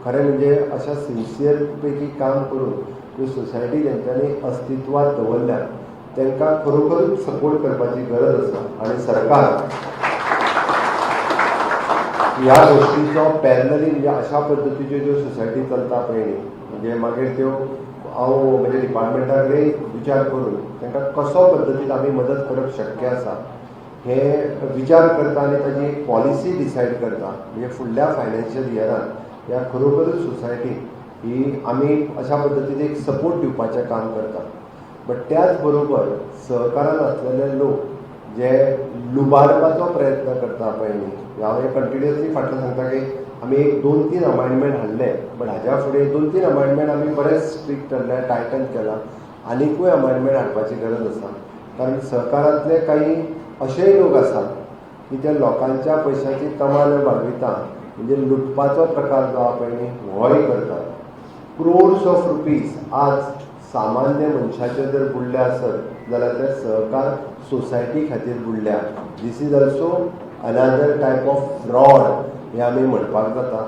खरें म्हणजे अशा सिन्सियर पैकी काम करून ह्यो सोसायटी तेंच्यांनी अस्तित्वात दवरल्या, तांकां खरोखरूच सपोर्ट करपाची गरज आसा. आनी सरकार ह्या गोष्टीचो पॅरलली, म्हणजे अशा पद्दतीच्यो ज्यो सोसायटी चलता पळय न्ही, म्हणजे मागीर त्यो हांव म्हणजे डिपार्टमेंटा कडेन विचार करून तांकां कसो पद्दतीन आमी मदत करप शक्य आसा हे विचार करता आनी ताजी एक पॉलिसी डिसायड करता. म्हणजे फुडल्या फायनान्शियल इयरान ह्या खरोखरूच सोसायटी ही आमी अशा पद्दतीन एक सपोर्ट दिवपाचें काम करता. बट त्याच बरोबर सहकारान आसलेले लोक जे लुबाडपाचो प्रयत्न करता पळय न्ही, हांव हें कंटिन्युअसली फाटल्यान सांगता की आमी एक दोन तीन अमेंडमेंट हाडले, बट हाज्या फुडें दोन तीन अमेंडमेंट आमी बरेच स्ट्रिक्ट हाडले, टायटन केला. आनिकूय अमेंडमेंट हाडपाची गरज आसा, कारण सहकारांतले काही अशेय लोक आसात की ते लोकांच्या पयशाची तमा न बाळगिता म्हणजे लुटपाचो प्रकार जो आहा पळय न्ही, होय करतात. क्रोर्स ऑफ रुपीज आज सामान्य मनशाचे जर बुडले आसत जाल्यार ते सहकार सोसायटी खातीर बुडल्या. This is also another type of fraud हें आमी म्हणपाक जाता.